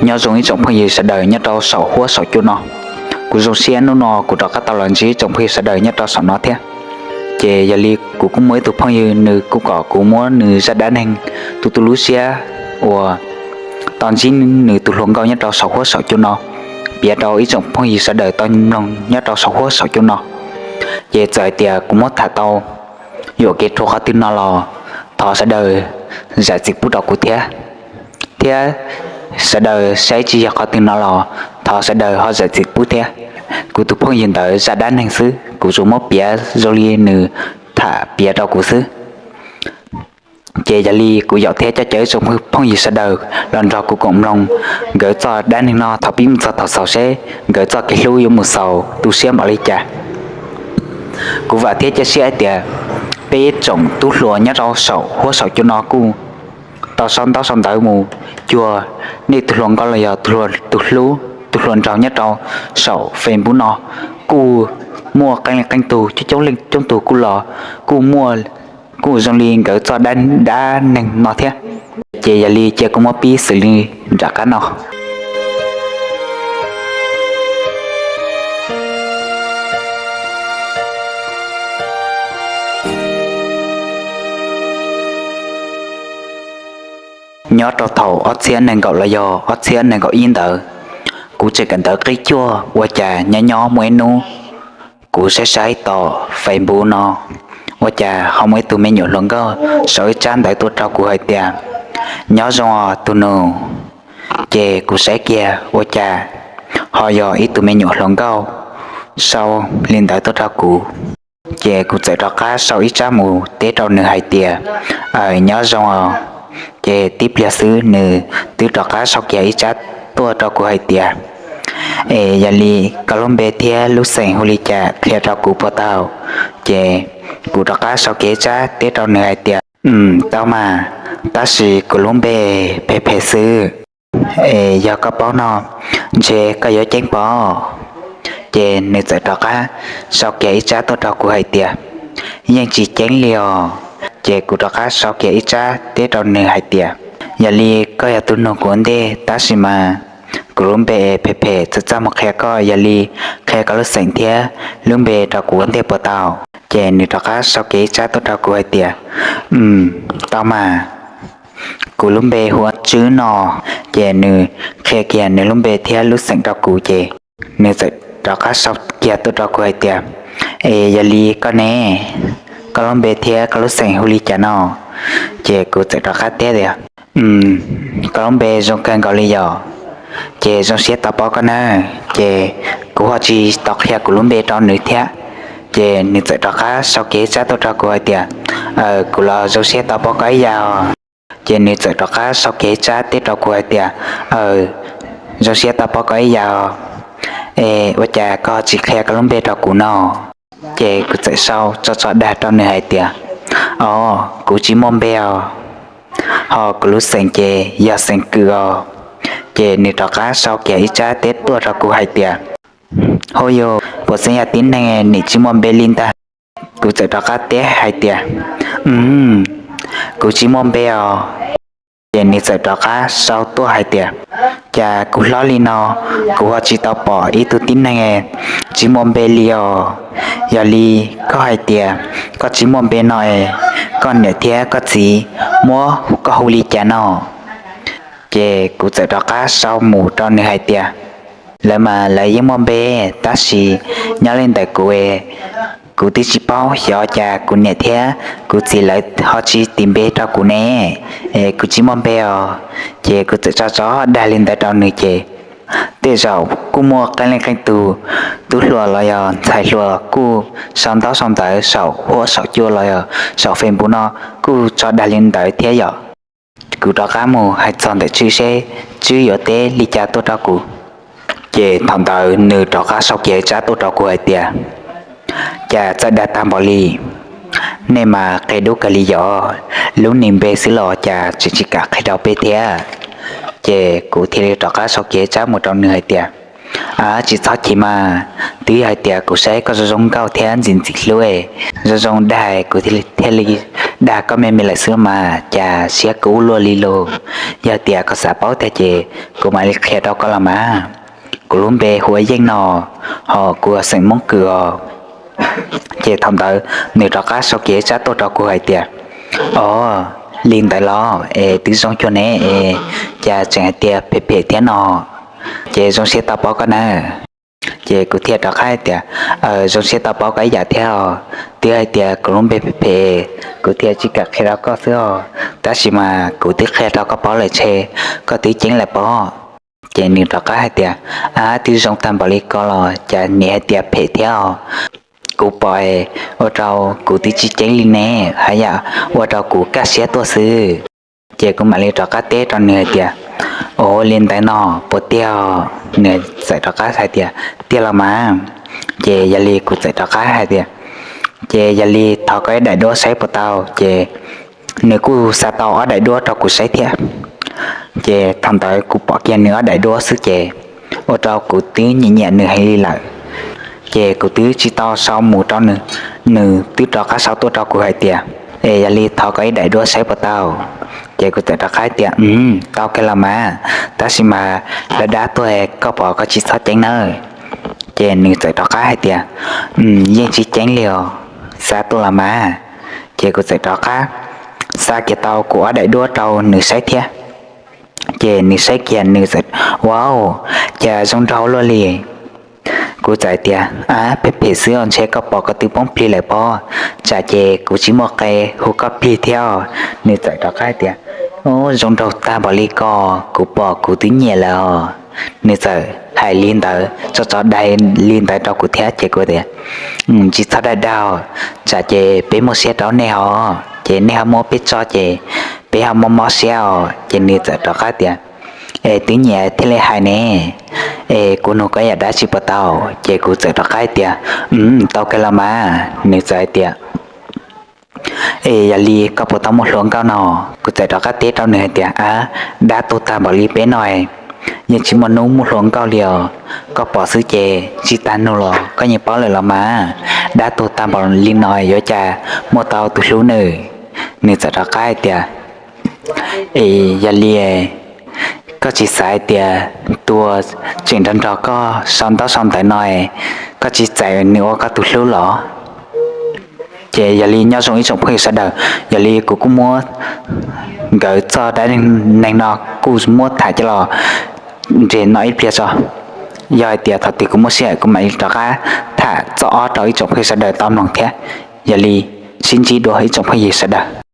Nyob zoo ib tsoom phooj ywg sawv daws nyob rau saum huab saum cua no. Kuv zoo siab hnub no kuv rov qab tau los ntsib tsoom phooj ywg sawv daws nyob rau saum no thiab. Ces yog li kuv kuj muaj ib tug phooj ywg, nws kuj kom kuv muab nws zaj dab neeg tu tu lub siab uas tau ntsib nws tus hluas nkauj nyob rau saum huab saum cua no piav rau ib tsoom phooj ywg sawv daws tau mloog nyob rau saum huab saum cua no. Ces txawm hais tias kuv muab tham tau yuam kev rhuav qhov twg no los thov sawv daws zam txim pub rau kuv thiab, thiab sawv daws saib tsis yog qhov twg no los thov sawv daws ho zam txim pub thiab. Kuv tus phooj ywg ntawd zaj dab neeg xwb, kuv tsuas muab piav zoo li nws tham piav rau kuv xwb. Ces yog li kuv yaum thiab coj caw ib tsoom phooj ywg sawv daws los nrog kuv koom mloog nkawd txoj dab neeg no thaum pib mus txog thaum xaus seb nkawd txoj kev hlub yuav mus xaus tu siab npaum li cas. Kuv vam thiab cia siab hais tias peb tsoom tub hluas nyob rau saum huab saum cua no kuj tau sau ntaub sau ntawv mus cuag nej tus hluas nkauj los yog tus hluas nraug nyob rau saum Facebook no. Kuj muaj qee leej qee tug coob coob leej coob tug kuj los kuj muaj, kuj zoo li nkawd txoj dab neeg no thiab. Ces yog li cia kuv muab pib xws li nram qab no. Nyob rau thaum ob txhiab nees nkaum los yog ob txhiab nees nkaum ib ntawd, kuv tseem kawm ntawv qib cuaj, ua cas nyob nyob muaj ib hnub kuv saib saib tom Facebook no, ua cas ho muaj ib tug me nyuam hluas nkauj sau ib tsab ntawv tuaj rau kuv hais tias, nyob zoo os tus nus. Ces kuv saib kiag ua cas ho yog ib tug me nyuam hluas nkauj sau li ntawd tuaj rau kuv. Ces kuv txawm rov qab sau ib tsab mus teb rau nws hais tias, aws, nyob zoo os. Ces tib pliag xwb nws twb rov qab sau kiag ib tsab tuaj rau kuv hais tias, es yog li koj lub npe thiab lub xeem hu li cas qhia rau kuv puas tau? Ces kuv rov qab sau kiag ib tsab teb rau nws hais tias, tau mas, tab sis kuv lub npe phem phem xwb, es yog koj paub no ntshe koj yuav ceeb pob. Ces nws txawm rov qab sau kiag ib tsab tuaj rau kuv hais tias, yeej tsis ceeb li os. Ces kuv rov qab sau kiag ib tsab teb rau nws hais tias, yog li koj yog tus nug kuv ua ntej tab sis mas kuv lub npe phem phem, txawm txaj muag qhia koj, yog li qhia koj lub xeem thiab lub npe rau kuv ua ntej puas tau? Ces nws rov qab sau kiag ib tsab tuaj rau kuv hais tias, tau mas, kuv lub npe hu ua Tswb no. Ces nws qhia kiag nws lub npe thiab lub xeem rau kuv ces nws txawm rov qab sau kiag tuaj rau kuv hais tias, es yog li koj ne, koj lub npe thiab koj lub xeem hu li cas no? Ces kuv txawm rov qab teb tias, koj lub npe zoo kawg nkaus li yom, ces zoo siab tau paub koj nawb. Ces kuv ho tsis tau qhia kuv lub npe rau nws thiab. Ces nws txawm rov qab sau kiag ib tsab tuaj rau kuv hais tias, aws, kuv los zoo siab tau paub koj ib yam os. Ces nws txawm rov qab sau kiag ib tsab teb rau kuv hais tias, aws, zoo siab tau paub koj ib yam os. Es ua cas koj tsis qhia koj lub npe rau kuv no? Ces kuv txawm sau tso tso dag rau nws hais tias, os, kuv tsis muaj npe os, ho kuv lub xeem ces yog xeem Kwm os. Ces nws rov qab sau kiag ib tsab teb tuaj rau kuv hais tias, hauj yus, puas txeev yog tib neeg nim tsis muaj npe li ntag? Kuv txawm rov qab teb hais tias, kuv tsis muaj npe os. Ces nws txawm rov qab sau tuaj hais tias, cas kuv hlob li no kuv ho tsis tau pom ib tug tib neeg tsis muaj npe li os. Yog li koj hais tias koj tsis muaj npe no es koj niam thiab koj txiv muab koj hu li cas no? Ces kuv txawm rov qab sau mus rau nws hais tias, lawv mas lawv yeej muaj npe, tab sis nyob li ntawm kuv, kuv twb tsis paub xyov cas kuv niam thiab kuv txiv lawv ho tsis tis npe rau kuv ne, es kuv tsis muaj npe os. Ces kuv txawm tso tso dag li ntawd rau nws ces tej zaum kuj muaj qee leej qee tus tub hluas los yog ntxhais hluas kuj sau ntaub sau ntawv saum huab saum cua los yog saum Facebook no kuj tso dag li ntawd thiab yom. Kuv rov qab mus hais txog ntawm Tswb seb Tswb yuav teb li cas tuaj rau kuv. Ces thaum ntawd nws rov qab sau kiag tsab tuaj rau kuv hais tias, cas txawj dag tag npaum li, nej mas qia dub kawg li yom, lub niag npe xwb los cas tseem tsis kam qhia rau peb thiab. Ces kuv thiaj li rov qab sau kiag tsab mus rau nws hais tias, Tsis txhob chim mas, twb yog hais tias kuv saib koj zoo zoo nkauj thiab ntxim ntxim hlub, zoo zoo dag kuv thiaj li dag koj me me lawm xwb mas, cas siab kub luaj li lauj. Yog tias koj xav paub tiag ces kuv mam li qhia rau koj los mas. Kuv lub npe hu ua Yeej no, hos kuv yog xeem Hmoob Kws os. Ces thaum ntawd nws rov qab sau kiag tsab tuaj rau kuv hais tias, Os, li ntawd los es twb zoo cuag ne es, cas tseem hais tias phem phem thiab no. Ces zoo siab tau paub koj nawb. Ces kuv thiaj rov qab hais tias, Zoo siab tau paub koj ib yam thiab os. Twb hais tias kuv lub npe phem phem, kuv thiaj tsis kam qhia rau koj xwb os, tab sis mas kuv twb qhia rau koj paub lawm ces koj twb ceeb lawm pob. Ces nws rov qab hais tias, Ab, twb zoo tag npaum li ko los cas nim hais tias phem thiab os. Kuv pom ua rau kuv twb tsis ceeb li ne, haj yam ua rau kuv kaj siab tuaj xwb. Ces kuv mam li rov qab teb rau nws hais tias, Ua li ntawd no puas tiag? Nws txawm rov qab hais tias, Tiag los mas. Ces yog li kuv txawm rov qab hais tias, Ces yog li thov koj ib daim duab saib puas tau? Ces nws kuj xa tau ob daim duab rau kuv saib thiab. Ces thaum ntawd kuv pom kiag nws ob daim duab xwb ces ua rau kuv twb nyiam nyiam nws heev li lawm. Ces kuv twb tsis tau sau mus rau nws, nws twb rov qab sau tuaj rau kuv hais tias, Es yog li thov koj ib daim duab saib puas tau? Ces kuv txawm rov qab tias, Tau kawg los mas, tab sis mas dab dab tuaj, koj pom koj tsis txhob ceeb nawb. Ces nws txawm rov qab hais tias, Yeej tsis ceeb li os, xa tuaj los mas. Ces kuv txawm rov qab xa kiag tau kuv ob daim duab rau nws saib thiab. Ces nws saib kiag nws txawm, Wow, cas zoo nraug luaj li. Kuv txawm tias, Ab, phem phem xwb os, ntshe koj pom koj twb poob plig lawm pob, tsam ces kuv tsis muaj qe hu koj plig thiab os. Nws txawm rov qab tias, Zoo nraug tag npaum li ko, kuv pom kuv twb nyiam lawm os. Nws txawm hais li ntawd tso tso dai li ntawd rau kuv thiab ces kuv tias, Tsis txhob dag dag, tsam ces peb muaj siab rau nej hos, ces nej ho muab peb tso ces peb ho mob mob siab os. Ces nws txawm rov qab tias, Es twb nyiam thiaj li hais ne, es kuv nug koj yam dab tsi puas tau? Ces kuv txawm rov qab tias, Tau kawg los mas. Nws txawm hais tias, Es yog li koj puas tau muaj hluas nkauj no? Kuv txawm rov qab teb rau nws hais tias, Ab, dab tuag tag npaum li peb no, yeej tsis muaj hnub muaj hluas nkauj li os. Koj pom xwb ces tsis tas nug los koj yeej paub lawm los mas, dab tuag tag npaum li no yuav cas muaj tau tus hlub nws. Nws txawm rov qab hais tias, Es yog li koj tsis xav hais tias tus tseem nrog nrog koj sau ntaub sau ntawv no, koj tsis txais nws ua koj tus hlub los? Ces yog li nyob zoo ib tsoom phooj ywg sawv daws, yog li kuv kuj muab nkawd txoj dab neeg no kuj muab tham coj los nres no ib pliag tso. Yog hais tias thaum twg kuv muaj sij hawm kuv mam li rov qab tham txoj ob rau ib tsoom phooj ywg sawv daws tau mloog thiab. Yog li sib ntsib dua ib tsoom phooj ywg sawv daws.